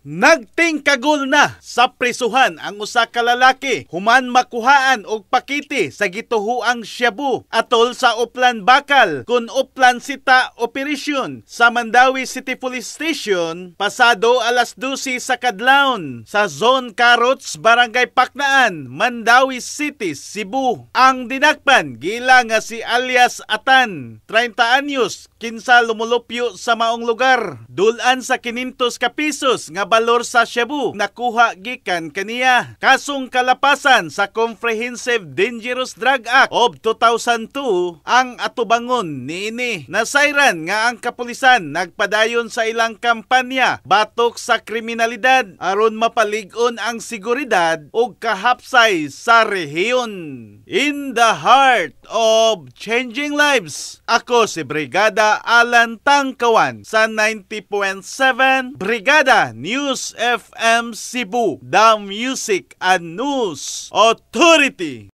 Nagtingkagol na sa prisuhan ang usa ka lalaki human makuhaan og pakete sa gituhuang shabu atol sa Oplan Bakal kun Oplan Sita Operation sa Mandaue City Police Station pasado alas 12 sa kadlawon sa Zone Carrots, Barangay Paknaan, Mandaue City, Cebu. Ang dinakpan gila nga si alias Atan, 30 anyos, kinsa lumulupyo sa maong lugar. Dulan sa 500 ka pesos nga balor sa shabu nakuha gikan kaniya. Kasong kalapasan sa Comprehensive Dangerous Drug Act of 2002 ang atubangon niini. Nasayran nga ang kapulisan nagpadayon sa ilang kampanya batok sa kriminalidad aron mapalig-on ang seguridad ug kahapsay sa rehiyon. In the heart of changing lives, ako si Brigada Alan Tangkawan sa 90.7 Brigada News FM Cebu, the Music and News Authority.